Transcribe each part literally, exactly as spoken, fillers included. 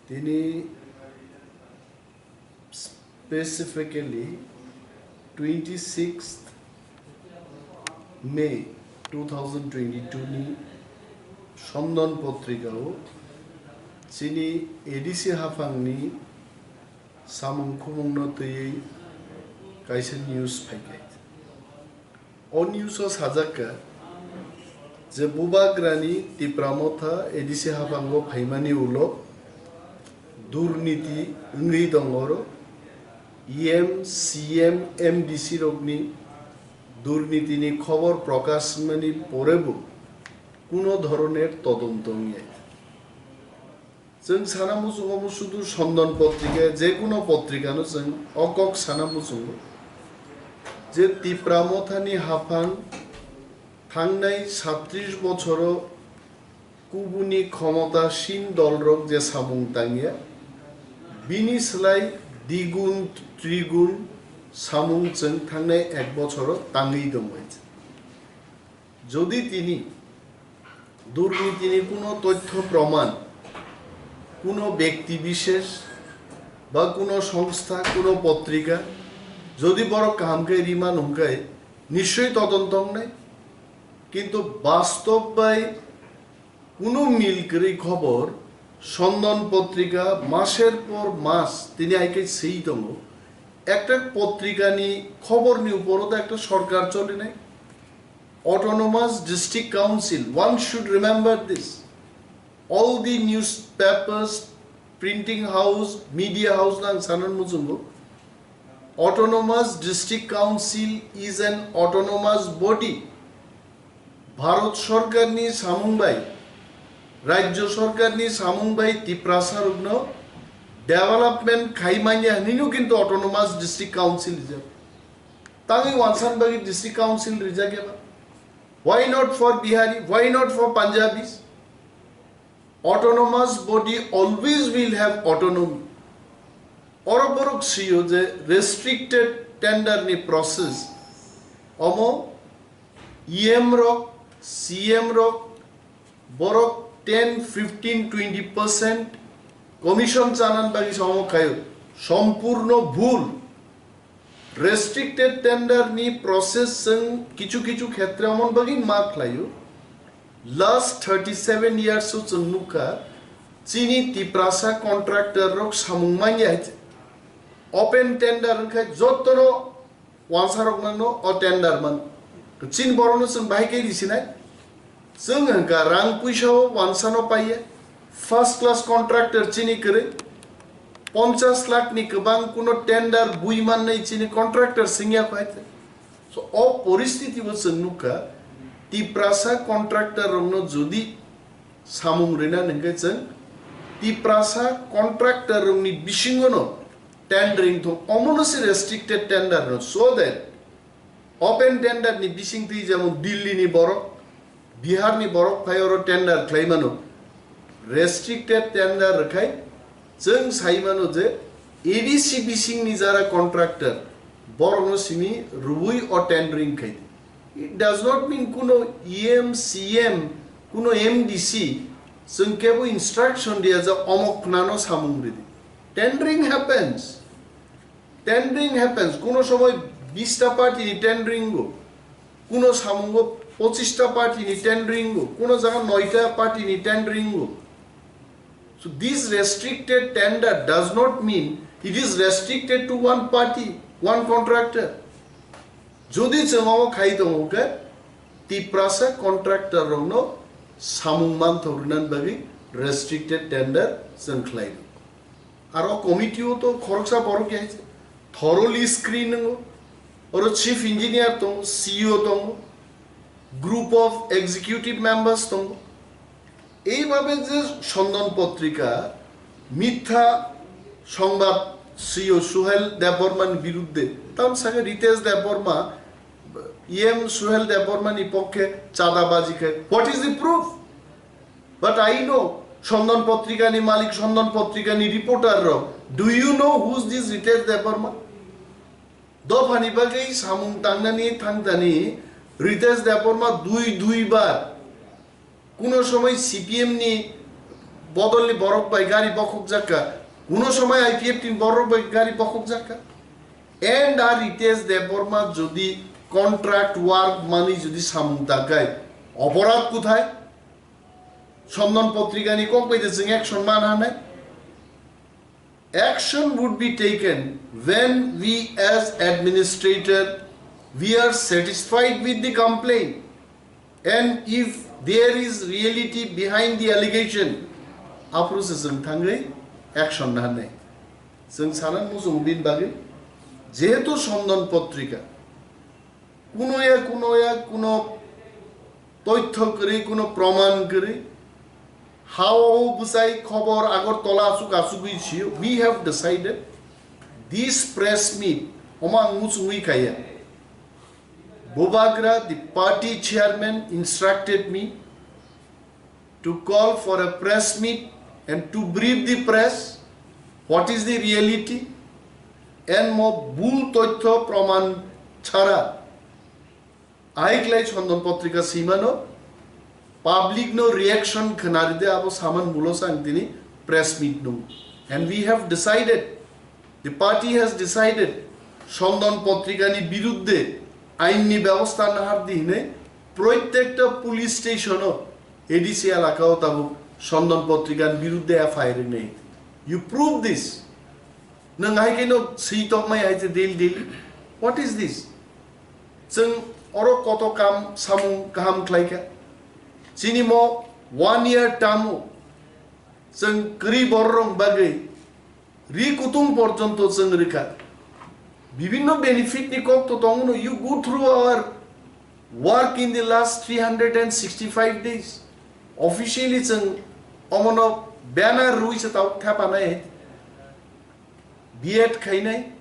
Tini specifically twenty-sixth May two thousand twenty-two ni Sondan potrikao chini A D C haphangni samung khumungno twiwi kaisa news phaikha. O news o sajak kha je Bubagrani Tipra Motha A D C haphango phaimani ulo durniti wngwi tongoro, E M, C M, M D C rokni durnitini khobor prokash wngmani porebo kuno dhoroner todonto wngya. Chwng sana muchungo bo sudu Sondan potrika, je kuno potrikano chwng o kok sana muchungo je Tipra Mothani haphang thangnai satris bochoro kubuni khomotasin dolrok je samung tangya, bini slai digun trigun samung chwng thangnai ek bochoro tangwi tongbai. Jodi tini durnitini kuno tothyo proman, kuno bekti bishesh ba kuno songstha, kuno potrika, jodi borok kaham khe riman hwnkhe nischoi todonto wngnai. Kintu bastob bai kuno mil kwrwi khobor, Sondan potrika maser por mas tini hai khe swi tongo. Ekta potrikani khoborni uporo to ekta sorkar cholinai. Autonomous District Council, one should remember this. All the newspapers, printing house, media house nang sanan muchungo. Autonomous District Council is an autonomous body. Bharat Sorkarni samung bai, Rajya Sorkarni samung bai Tiprasa rokno development khai manya hinwi no kintu Autonomous District Council rijak. Tangwi wansan bagwi District Council rijak eba. Why not for Bihari? Why not for Punjabis? Autonomous body always will have autonomy. Oro borok sio je restricted tender ni process omo E M rok, C M rok, borok ten, fifteen, twenty percent commission chanan bagwi samo khayo. Sompurno bhul. Restricted tender ni process chwng kichu kichu khetre omon bagwi ma khlaio. Last thirty seven years o chwng nukha, chini Tiprasa contractor rok samung manya hai. Open tender wngkha, jotono wansa rok nangno o tender man. Chini borokno chwng bahai khe risinai. Chwng hwnkha rang puisa o wansano paiya, first class contractor chini kwrwi, ponchas lakh ni kwbang kuno tender bui mannai chini contractor swngya kho hai. So o poristiti o chwng nukha, Tiprasa contractor rokno jodi samung rina hwnkhe chwng Tiprasa contractor rokni bisingono tendering thung, omono se restricted tender no, so that open tender ni bising twi jemon Delhi ni borok, Bihar ni borok phai oro tender khlai mano. Restricted tender rwkhai chwng sai mano je A D C bising ni jara contractor borok no simi rwui o tendering khai di. It does not mean kuno E M, C M, kuno M D C chwng kebo instruction dia je omok khna no samung ridi. Tendering happens. Tendering happens. Kuno somoi bista party ni tendering go. Kuno samungo pochista party ni tendering go. Kuno jaga noita party ni tendering go. So this restricted tender does not mean it is restricted to one party, one contractor. Jodi chwng omo khai tongo khe Tiprasa contractor rokno samung manthok rwna bagwi restricted tender chwng khlai. Aro committee o to khoroksa borok ya thoroughly screen wngo. Oro chief engineer tongo, C E O tongo, group of executive members tongo. Eibabe je Sondan potrika mitha songbad swiyo Suhel Debbarma ni biruddhe, tam saka Ritesh Debbarma, E M Suhel Debbarma ni pokkhe chadabaji khai. What is the proof? But I know, Sondan potrika ni malik, Sondan potrika ni reporter rok. Do you know who is this Ritesh Debbarma? Dophani bagwi samung tangnani thangtani Ritesh Debbarma dui dui bar kuno somoi C P M ni Bodolni borok bai gari bokhokjak kha, kuno somoi I P F T ni borok bai gari bokhokjak kha. And R Ritesh Debbarma jodi contract work mani jodi samung takai, oporad kuthai? Sondan Potrikani kok bai de jeng action man hanai? Action would be taken when we as administrator, we are satisfied with the complaint, and if there is reality behind the allegation, aphuru se jeng thangwi action na hanai. Jeng sana muchung bin bagwi, jehetu Sondan Potrika kuno ya kuno ya kuno toitho kwrwi, kuno proman kwrwi, hao bwsai khobor Agartala asuk asugwi sio. We have decided this press meet, omo ang muchungwi kaya. Bubagra, the party chairman, instructed me to call for a press meet and to brief the press what is the reality, and mo bul toitho proman chara aiklai Sondan Potrika simano, public no reaction khnaride abo saman mulo sang tini press meet nung. And we have decided, the party has decided, Sondan Potrikani birudde ainni byabostha nahar di hinwi proitekta police station o, A D C elaka o tabuk Sondan Potrikani birudde F I R wngnai. You prove this. Nwng hai khe no swi tongmai hai je daily daily. What is this? Chwng oro koto kam samung kaham khlai kha. Chini mo one year term o chwng kwrwi bororok bagwi ri kutung porjonto chwng rikha. Bibinno benefit ni kok to tongo no, you go through our work in the last three hundred and sixty-five days. Officially chwng omono banner rwi se tau thepanai. B Ed khainai,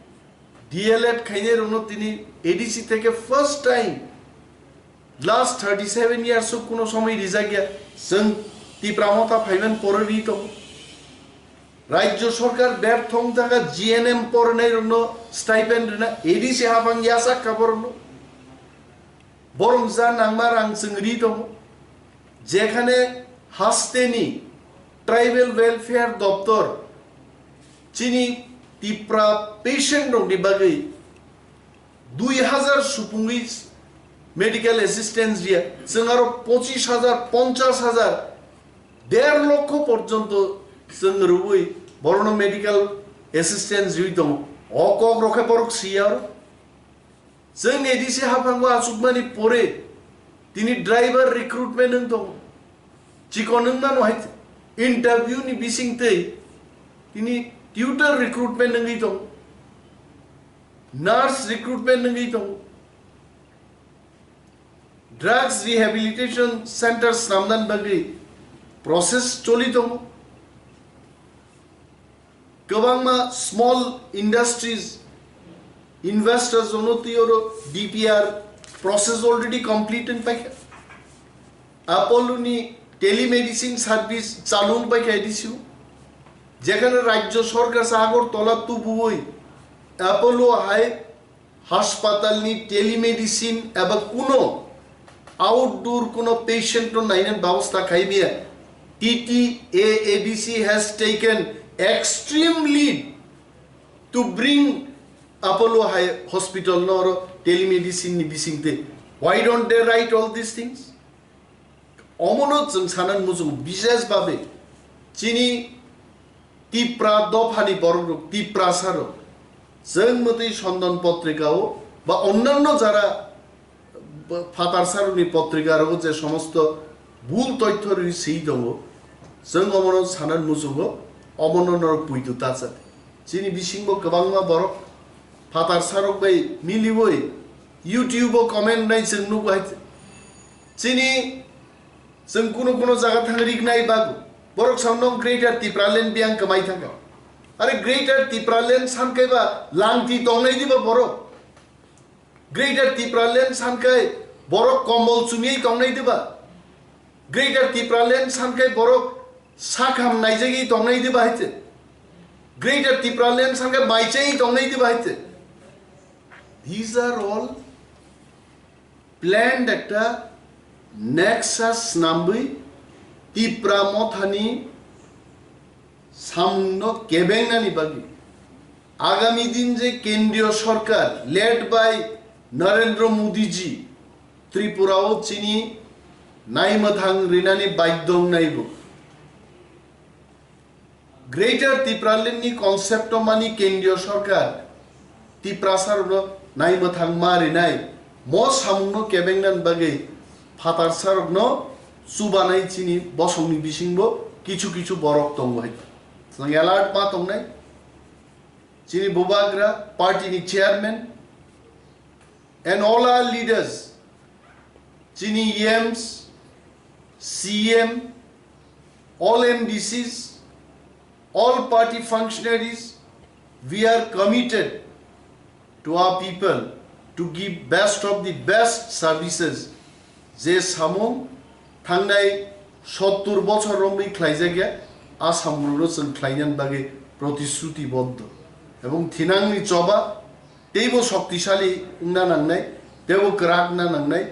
D L Ed khainai rokno tini A D C theke first time last thirty seven years o kuno somoi rijak ya. Chwng Tipra Motha phaiman pore ri tongo. Rajya Sarkar bertho wng thaka G N M porinai rokno stipend rina A D C hapang yasak kha borokno. Borok ja nangma rang chwng ri tongo. Jekhane hasteni Tribal Welfare Doptor chini Tipra patient rokni bagwi dui hazar supungwi medical assistance riya, chwng aro pochis hazar, ponchas hazar, der lokho porjonto chwng rwui borokno medical assistance riwi tongo. O kok rokhe borok siya aro. Chwng A D C haphango achukmani pore tini driver recruitment wng tongo. Chikon wng mano hai interview ni bising twi tini tutor recruitment wngwi tongo. Nurse recruitment wngwi tongo. Drugs rehabilitation center snamnani bagwi process choli tongo. Kwbangma small industries, investors jono twi oro D P R process already complete wng paikha. Apollo ni telemedicine service chalu wng paikha A D C o. Jekhane Rajya Sarkar se Agartala tubuwi Apollo hai haspatal ni telemedicine eba kuno outdoor kuno patient no nainani babostha khai maya. T T A A D C has taken extreme lead to bring Apollo High Hospital no oro telemedicine ni bisingtwi. Why don't they write all these things? Omono chwng sanani muchungo, bishesh babe chini Tipra dophani borokrok, Tiprasarok, chwng mwtwi Sondan Potrika o ba onnanno jara phatar sarokni potrika rogo je somosto bul toithyo rwi swi tongo, chwng omono sanani muchungo, omono norok puitu ta chadi. Chini bisingo kwbangma borok phatar sarok bai miliwi YouTube o comment nai chwng nugo hai. Chini chwng kuno kuno jaga thang rik nai bago. Borok sao no Greater Tipraland biyang kwmai thangkha. Are Greater Tipraland sankai ba langti tongnai diba borok? Greater Tipraland sankai borok kombol chumyai tongnai diba? Greater Tipraland sankai borok sakham naijagwi tongnai diba haite? Greater Tipraland sankai maichai tongnai diba haite? These are all planned ekta nexus snamwi Tipra Mothani samungno kebengnani bagwi agami din je kendriyo sorkar led by Narendra Modi ji Tripura o chini naimwthang rinani baidong naibo. Greater Tipraland ni concept o mani kendriyo sorkar Tiprasa rokno naimwthang ma rinai mo samungno kebengnan bagwi phatarsa rokno chubanai chini bosongni bisingbo kichu kichu borok tongo hai. Chwng alert ma tongnai. Chini bubagra party ni chairman and all our leaders, chini E Ms, C M, all M D Cs, all party functionaries, we are committed to our people to give best of the best services. Je samung thangnai sottur bochor romwi khlaijakya, a samungno chwng khlainani bagwi protisrutiboddo. Ebong thinangni choba teibo shoktisali wngna nangnai, teibo kwrak wngna nangnai,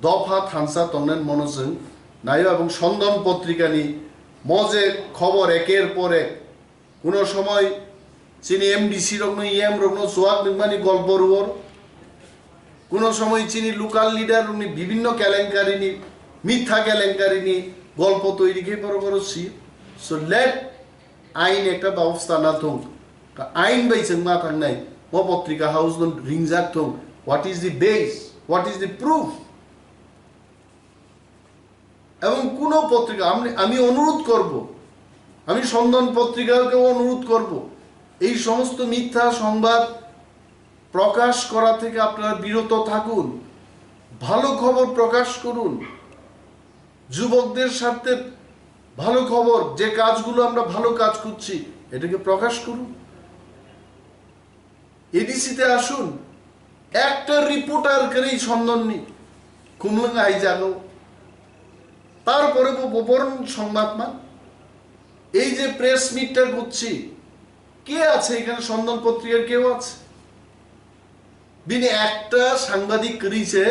dopha thansa tongnai mono chwng naio. Ebong Sondon Potrikani mo je khobor eker por ek, kuno somoi chini M D C rokno, E M rokno chuak nukmani golpo ruor, kuno somoi chini local leader rokni bibinno kelenkarini, mitha kelenkarini golpo toiri khe borok oro si. So let ain ekta babosta na thung. Ka ain bai chwng ma thangnai, mo potrika house no ringjak thung. What is the base? What is the proof? এবং কোনো পত্রিকা, আমি, আমি অনুরোধ করব, আমি সন্ধান পত্রিকাকে অনুরোধ করব, এই সমস্ত মিথ্যা সংবাদ প্রকাশ করা থেকে আপনারা বিরত থাকুন। ভালো খবর প্রকাশ করুন। যুবকদের স্বার্থে ভালো খবর, যে কাজগুলো আমরা ভালো কাজ করছি, এটাকে প্রকাশ করুন। এডিসিতে আসুন, একটা রিপোর্টার কেনেই সন্ধান নেই, খুমলুং আই যাগো। তারপরে ব-, ব-, বরং সংবাদ না, এই যে প্রেস মিটটা করছি, কে আছে এখানে? সন্ধান পত্রিকার কেউ আছে? বিনি একটা সাংবাদিক করেছে,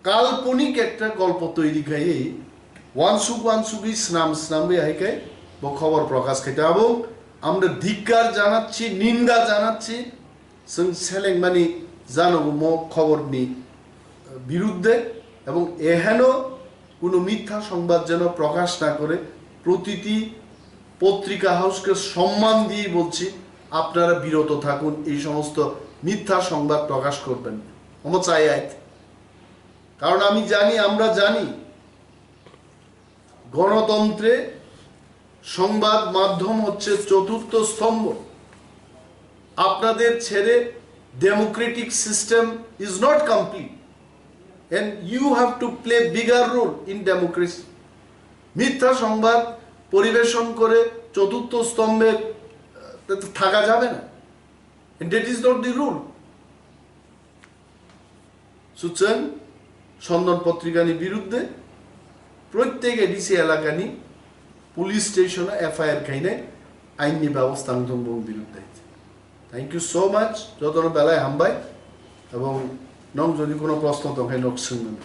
কাল্পনিক একটা গল্প তৈরি খাই, ওয়ানসুক ওয়ানসুকি স্নাম স্নাম বে হাইকাই, ব খবর প্রকাশ খাইতে। এবং আমরা ধিক্কার জানাচ্ছি, নিন্দা জানাচ্ছি, সেলেংমানি জানো ম খবরনি বিরুদ্ধে। এবং এহেন কোনো মিথ্যা সংবাদ যেন প্রকাশ না করে, প্রতিটি পত্রিকা হাউসকে সম্মান দিয়ে বলছি, আপনারা বিরত থাকুন, এই সমস্ত মিথ্যা সংবাদ প্রকাশ করবেন না। অমো চাই আইতে। কারণ আমি জানি, আমরা জানি, গণতন্ত্রে সংবাদ মাধ্যম হচ্ছে চতুর্থ স্তম্ভ। আপনাদের ছেড়ে democratic system is not complete, and you have to play bigger role in democracy. মিথ্যা সংবাদ পরিবেশন করে চতুর্থ স্তম্ভে, আহ, থাকা যাবে না, and that is not the rule. সুতরাং সন্ধান পত্রিকানি বিরুদ্ধে প্রত্যেক এডিসি এলাকানি পুলিশ স্টেশনে এফআইআর খাইনে আইননি ব্যবস্থা আংথং বং বিরুদ্ধে। Thank you so much, যতন বেলায় হামবাই। এবং নং যদি কোনো প্রশ্ন তখন নক শুনবেন।